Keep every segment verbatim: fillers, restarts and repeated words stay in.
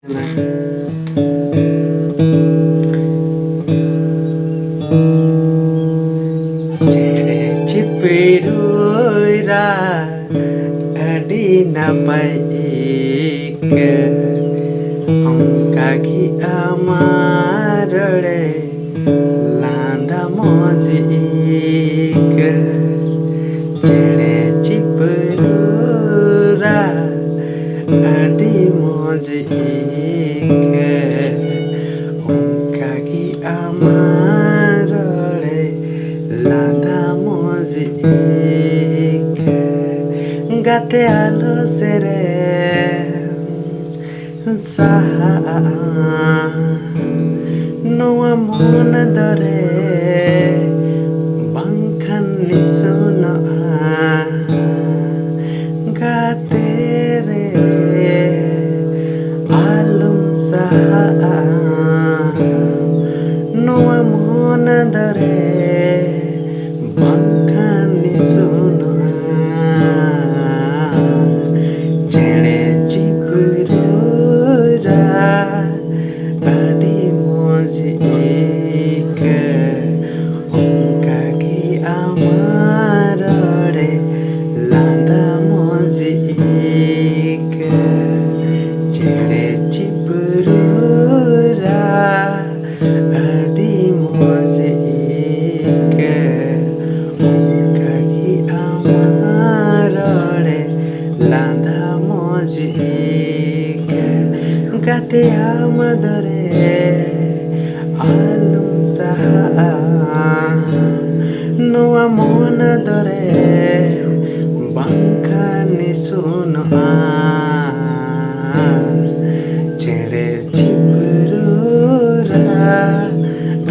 ᱪᱮᱬᱮ ᱪᱤᱯᱨᱩ ᱨᱟᱜ ᱟᱹᱰᱤ ᱱᱟᱯᱟᱭ ᱟᱹᱭᱠᱟᱹᱜ, ᱚᱱᱠᱟ ᱜᱮ ᱟᱢᱟᱜ ᱨᱚᱲᱮ ᱞᱟᱸᱫᱟ ᱢᱚᱡᱽ ᱟᱹᱭᱠᱟᱹᱜ᱾ ᱪᱮᱬᱮ ᱪᱤᱯᱨᱩ ᱨᱟᱜ ᱟᱹᱰᱤ ᱢᱚᱡᱽ ᱟᱹᱭᱠᱟᱹᱜ, ᱚᱱᱠᱟ ᱜᱮ ᱟᱢᱟᱜ ᱨᱚᱲᱮ ᱞᱟᱸᱫᱟ ᱢᱚᱡᱽ ᱟᱹᱭᱠᱟᱹᱜ᱾ ᱜᱟᱛᱮ ᱟᱞᱚ ᱥᱮᱨᱮᱧ ᱥᱟᱦᱟᱜᱼᱟ, ᱱᱚᱣᱟ ᱢᱚᱱ ᱫᱚᱨᱮ ᱵᱟᱝᱠᱷᱟᱱ ᱱᱤᱥᱩᱱᱚᱜᱼᱟ᱾ ᱜᱟᱛᱮ ᱨᱮ ᱟᱞᱚᱢ ᱥᱟᱦᱟᱜᱼᱟ, ᱱᱚᱣᱟ ᱢᱚᱱ ᱫᱚᱨᱮ ᱵᱟᱝᱠᱷᱟᱱ ᱱᱤᱥᱩᱱᱚᱜᱼᱟ᱾ ᱪᱮᱬᱮ ᱪᱤᱯᱨᱩ ᱨᱟᱜ ᱟᱹᱰᱤ ᱢᱚᱡᱽ ᱟᱹᱭᱠᱟᱹᱜ, ᱚᱱᱠᱟ ᱜᱮ ᱟᱢᱟᱜ ᱨᱚᱲᱮ ᱞᱟᱸᱫᱟ ᱢᱚᱡᱽ ᱟᱹᱭᱠᱟᱹᱜ᱾ ᱪᱮᱬᱮ ᱪᱤᱯᱨᱩ ᱨᱟᱜ ᱟᱹᱰᱤ ᱢᱚᱡᱽ ᱟᱹᱭᱠᱟᱹᱜ, ᱚᱱᱠᱟ ᱜᱮ ᱟᱢᱟᱜ ᱨᱚᱲᱮ ᱞᱟᱸᱫᱟ ᱢᱚᱡᱽ ᱟᱹᱭᱠᱟᱹᱜ᱾ ᱜᱟᱛᱮ ᱟᱢ ᱫᱚᱨᱮ ᱟᱞᱚᱢ ᱥᱟᱦᱟᱜᱼᱟ, ᱱᱚᱣᱟ ᱢᱚᱱ ᱫᱚᱨᱮ ᱵᱟᱝᱠᱷᱟᱱ ᱱᱤᱥᱩᱱᱚᱜᱼᱟ᱾ ᱪᱮᱬᱮ ᱪᱤᱯᱨᱩ ᱨᱟᱜ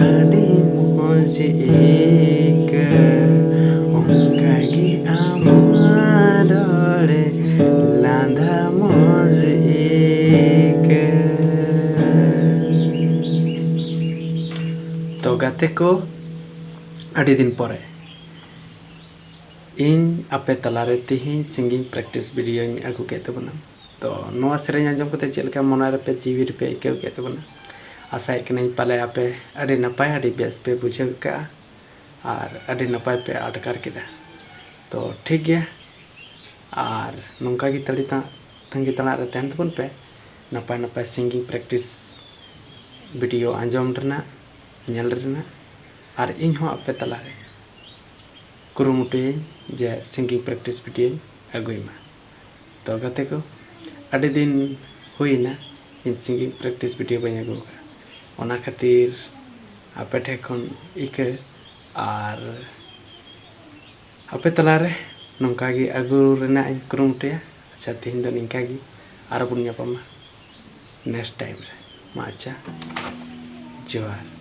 ᱟᱹᱰᱤ ᱢᱚᱡᱽ ᱟᱹᱭᱠᱟᱹᱜ, ᱚᱱᱠᱟ ᱜᱮ ᱟᱢᱟᱜ ᱨᱚᱲᱮ ᱞᱟᱸᱫᱟ ᱢᱚᱡᱽ ᱟᱹᱭᱠᱟᱹᱜ᱾ ᱛᱚ ᱜᱟᱛᱮ ᱠᱚ, ᱟᱹᱰᱤ ᱫᱤᱱ ᱯᱚᱨᱮ ᱤᱧ ᱟᱯᱮ ᱛᱟᱞᱟᱨᱮ ᱛᱤᱦᱤᱧ singing practice videoᱧ ᱟᱹᱜᱩ ᱠᱮᱫ ᱛᱟᱵᱚᱱᱟ᱾ ᱛᱚ ᱱᱚᱣᱟ ᱥᱮᱨᱮᱧ ᱟᱸᱡᱚᱢ ᱠᱟᱛᱮ ᱪᱮᱫ ᱞᱮᱠᱟ ᱢᱚᱱᱮ ᱨᱮᱯᱮ, ᱡᱤᱣᱤ ᱨᱮᱯᱮ ᱟᱹᱭᱠᱟᱹᱣ ᱠᱮᱫ ᱛᱟᱵᱚᱱᱟ? ᱟᱥᱟᱭᱮᱫ ᱠᱟᱹᱱᱟᱹᱧ ᱯᱟᱞᱮ ᱟᱯᱮ ᱟᱹᱰᱤ ᱱᱟᱯᱟᱭ, ᱟᱹᱰᱤ ᱵᱮᱥ ᱯᱮ ᱵᱩᱡᱷᱟᱹᱣ ᱠᱟᱜᱼᱟ ᱟᱨ ᱟᱹᱰᱤ ᱱᱟᱯᱟᱭ ᱯᱮ ᱟᱴᱠᱟᱨ ᱠᱮᱫᱟ᱾ ᱛᱚ ᱴᱷᱤᱠ ᱜᱮᱭᱟ, ᱟᱨ ᱱᱚᱝᱠᱟ ᱜᱮ ᱛᱟᱹᱲᱤ ᱛᱟ- ᱛᱟᱺᱜᱤ ᱛᱟᱲᱟᱜ ᱨᱮ ᱛᱟᱦᱮᱱ ᱛᱟᱵᱚᱱ ᱯᱮ ᱱᱟᱯᱟᱭ ᱱᱟᱯᱟᱭ singing practice video ᱟᱸᱡᱚᱢ ᱨᱮᱱᱟᱜ, ᱧᱮᱞ ᱨᱮᱱᱟᱜ᱾ ᱟᱨ ᱤᱧ ᱦᱚᱸ ᱟᱯᱮ ᱛᱟᱞᱟᱨᱮ ᱠᱩᱨᱩᱢᱩᱴᱩᱭᱟᱹᱧ ᱡᱮ singing practice videoᱧ ᱟᱹᱜᱩᱭ ᱢᱟ᱾ ᱛᱚ ᱜᱟᱛᱮ ᱠᱚ, ᱟᱹᱰᱤ ᱫᱤᱱ ᱦᱩᱭᱮᱱᱟ ᱤᱧ singing practice video ᱵᱟᱹᱧ ᱟᱹᱜᱩ ᱟᱠᱟᱫᱼᱟ᱾ ᱚᱱᱟ ᱠᱷᱟᱹᱛᱤᱨ ᱟᱯᱮ ᱴᱷᱮᱱ ᱠᱷᱚᱱ ᱤᱠᱟᱹ ᱟᱨ ᱟᱯᱮ ᱛᱟᱞᱟᱨᱮ ᱱᱚᱝᱠᱟ ᱜᱮ ᱟᱹᱜᱩ ᱨᱮᱱᱟᱜ ᱤᱧ ᱠᱩᱨᱩᱢᱩᱴᱩᱭᱟ᱾ ᱟᱪᱪᱷᱟ, ᱛᱮᱦᱮᱧ ᱫᱚ ᱱᱤᱝᱠᱟ ᱜᱮ, ᱟᱨᱚ ᱵᱚᱱ ᱧᱟᱯᱟᱢᱟ next time ᱨᱮ᱾ ᱢᱟ ᱟᱪᱪᱷᱟ, ᱡᱚᱦᱟᱨ᱾